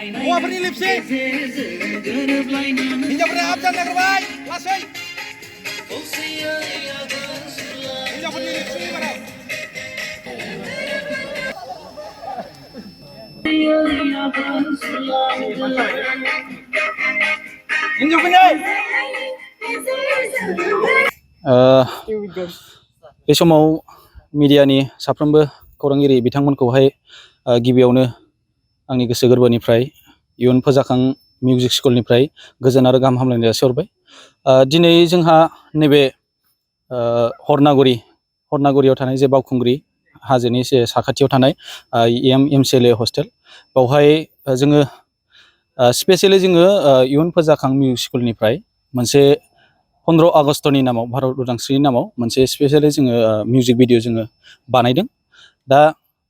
हौवाफोरनि लिपसिं हिन्जावफोरा आप जानो नागिरबाय लासै हिन्जावफोरनि लिपसिं एबाराव बे समाव मिडियानि साफ्रोमबो खौरांगिरि बिथांमोनखौहाय गिबियावनो आंनि गोसो गोरबोनिफ्राय इयुन फोजाखां मिउजिक स्कुलनिफ्राय गोजोन आरो गाहाम हामलायनाय जासिहरबाय। दिनै जोंहा नैबे हरनागुरियाव थानाय जे बावखुंग्रि हाजोनि एसे साखाथियाव थानाय MCLA हस्टेल बावहाय जोङो स्पेसियेलि जोङो इयुन फोजाखां मिउजिक स्कुलनिफ्राय मोनसे 15 आगस्टनि नामाव भारत उदांस्रिनि नामाव मोनसे स्पेसियेलि जोङो मिउजिक भिडिअ जोङो बानायदों। दा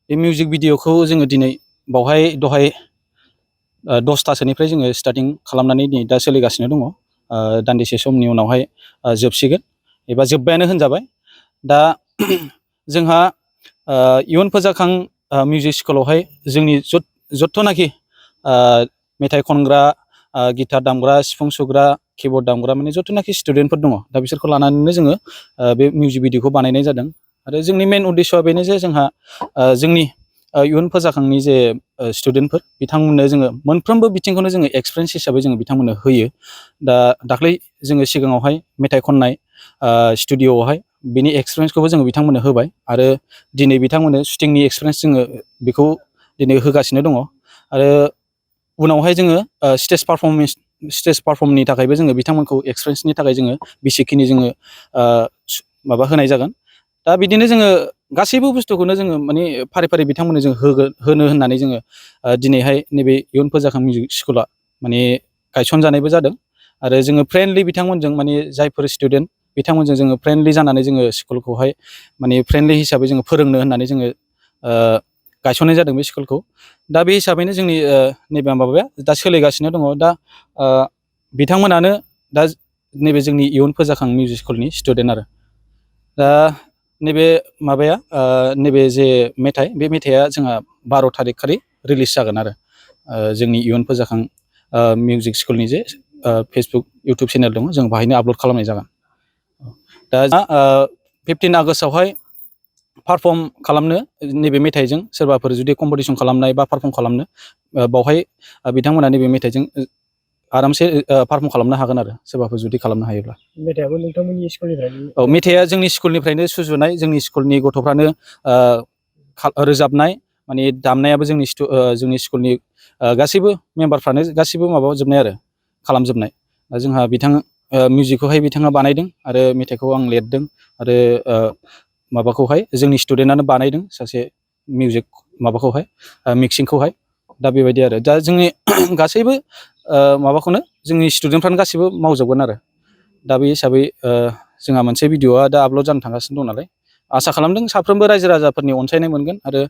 बे मिउजिक भिडिअखौ जोङो दिनै बावहाय दहाय 10थासोनिफ्राय जोङो स्टार्टिं खालामनानै दिनै दा सोलिगासिनो दङ। दान्दिसे समनि उनावहाय जोबसिगोन एबा जोब्बायानो होनजाबाय। दा जोंहा इयुन फोजाखां मिउजिक स्कुलावहाय जोंनि जथ्थ'नाखि मेथाइ खनग्रा, गिटार दामग्रा, सिफुं सुग्रा, किबर्ड दामग्रा माने जथ्थ'नाखि स्टुडेन्टफोर दङ दा बिसोरखौ लानानैनो जोङो बे मिउजिक भिडिअखौ बानायनाय जादों। आरो जोंनि मेन उद्देश्यआ बेनो जे जोंहा जोंनि इयुन फोजाखांनि जे स्टुडेन्टफोर बिथांमोननो जोङो मोनफ्रोमबो बिथिंखौनो जोङो एक्सपिरियेन्स हिसाबै जोङो बिथांमोननो होयो। दा दाख्लै जोङो सिगाङावहाय मेथाइ खननाय स्टुडिअ'आवहाय बिनि एक्सपिरियेन्सखौबो जोङो बिथांमोननो होबाय आरो दिनै बिथांमोननो शुटिंनि एक्सपिरियेन्स जोङो बेखौ दिनै होगासिनो दङ। आरो उनावहाय जोङो स्टेज पारफर्मनि थाखायबो जोङो बिथांमोनखौ एक्सपिरियेन्सनि थाखाय जोङो बेसिकखिनि जोङो माबा होनाय जागोन। दा बिदिनो जोङो गासैबो बुस्थुखौनो जोङो माने फारि फारि बिथांमोननो जों होनो होननानै जोङो दिनैहाय नैबे इयुन फोजाखां मिउजिक स्कुला माने गायसनजानायबो जादों। आरो जोङो फ्रेन्डलि बिथांमोनजों माने जायफोर स्टुडेन्ट बिथांमोनजों जोङो फ्रेन्डलि जानानै जोङो स्कुलखौहाय माने फ्रेन्डलि हिसाबै जोङो फोरोंनो होननानै जोङो गायसननाय जादों बे स्कुलखौ। दा बे हिसाबैनो जोंनि नैबे माबाया दा सोलिगासिनो दङ। दा बिथांमोनानो दा नैबे जोंनि इयुन फोजाखां मिउजिक स्कुलनि स्टुडेन्ट आरो दा नैबे माबाया नैबे जे मेथाइ बे मेथाइआ जोंहा 12 थारिख खालि रिलिज जागोन आरो जोंनि इयुन फोजाखां मिउजिक स्कुलनि जे फेसबुक इउटुब चेनेल दङ जों बाहायनो आपल'ड खालामनाय जागोन। दा 15 आगस्टआवहाय पारफर्म खालामनो नैबे मेथाइजों सोरबाफोर जुदि कम्पिटिसन खालामनाय बा पारफर्म खालामनो बावहाय बिथांमोना नैबे मेथाइजों आरामसे पारफर्म खालामनो हागोन आरो सोरबाफोर जुदि खालामनो हायोब्ला। मेथाइआबो नोंथांमोननि स्कुलनिफ्रायनो? औ, मेथाइआ जोंनि स्कुलनिफ्रायनो सुजुनाय, जोंनि स्कुलनि गथ'फ्रानो रोजाबनाय, माने दामनायाबो जोंनि स्कुलनि गासैबो मेम्बारफ्रानो गासैबो माबाजोबनाय आरो खालामजोबनाय। जोंहा मिउजिकखौहाय बिथाङा बानायदों आरो मेथाइखौ आं लिरदों आरो माबाखौहाय जोंनि स्टुडेन्टआनो बानायदों सासे मिउजिक माबाखौहाय मिक्सिंखौहाय। दा बेबायदि आरो दा जोंनि गासैबो माबाखौनो जोंनि स्टुडेन्टफ्रानो गासैबो मावजोबगोन आरो दा बे हिसाबै जोंहा मोनसे भिडिअआ दा आपल'ड जानो थांगासिनो दं नालाय आसा खालामदों साफ्रोमबो रायजो राजाफोरनि अनसायनाय मोनगोन आरो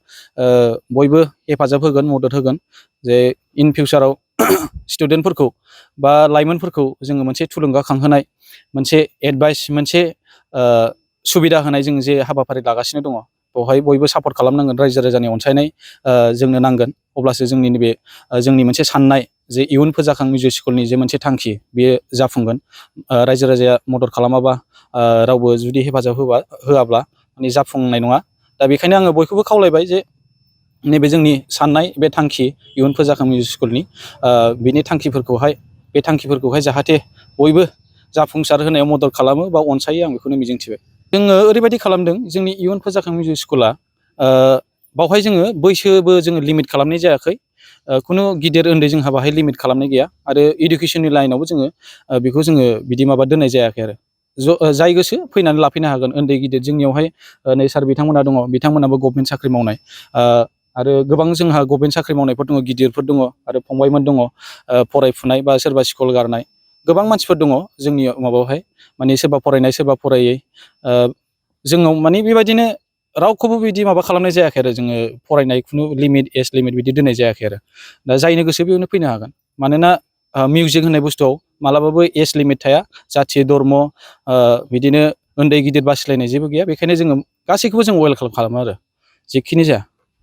बयबो हेफाजाब होगोन, मदद होगोन जे इन फिउचाराव स्टुडेन्टफोरखौ बा लाइमोनफोरखौ जोङो मोनसे थुलुंगाखांहोनाय, मोनसे एडभाइस, मोनसे सुबिदा होनाय जों जे हाबाफारि लागासिनो दङ बेवहाय बयबो सापर्ट खालामनांगोन। रायजो राजानि अनसायनाय जोंनो नांगोन, अब्लासो जोंनि नैबे जोंनि मोनसे साननाय जे इयुन फोजाखां मिउजिक स्कुलनि जे मोनसे थांखि बेयो जाफुंगोन। रायजो राजाया मदद खालामाबा रावबो जुदि हेफाजाब होआब्ला माने जाफुंनाय नङा। दा बेखायनो आङो बयखौबो खावलायबाय जे नैबे जोंनि साननाय बे थांखि इयुन फोजाखां मिउजिक स्कुलनि बिनि बे थांखिफोरखौहाय जाहाथे बयबो जाफुंसार होनायाव मदद खालामो बा अनसायो आं बेखौनो मिजिंथिबाय। जोङो ओरैबायदि खालामदों जोंनि इयुन फोजाखां मिउजिक स्कुला बावहाय जोङो बैसोबो जोङो लिमिट खालामनाय जायाखै, खुनु गिदिर उन्दै जोंहा बाहाय लिमिट खालामनाय गैया आरो इडुकेसननि लाइनावबो जोङो बेखौ जोङो बिदि माबा दोननाय जायाखै आरो जाय गोसो फैनानै लाफैनो हागोन। उन्दै गिदिर जोंनियावहाय नै सार बिथांमोना दङ, बिथांमोनाबो गभमेन्ट साख्रि मावनाय आरो गोबां जोंहा गभमेन्ट साख्रि मावनायफोर दङ, गिदिरफोर दङ आरो फंबायमोन दङ फरायफुनाय बा सोरबा स्कुल गारनाय गोबां मानसिफोर दङ जोंनि माबायावहाय, माने सोरबा फरायनाय सोरबा फरायै। जोंनाव माने बेबायदिनो रावखौबो बिदि माबा खालामनाय जायाखै आरो जोङो फरायनाय खुनु लिमिट, एज लिमिट बिदि दोननाय जायाखै आरो दा जायनो गोसो बेयावनो फैनो हागोन। मानोना मिउजिक होननाय बुस्थुआव मालाबाबो एज लिमिट थाया, जाथि धर्म बिदिनो उन्दै गिदिर बासिलायनाय जेबो गैया। बेखायनो जोङो गासैखौबो जों वेलकाम खालामो आरो जेखिनि जाया।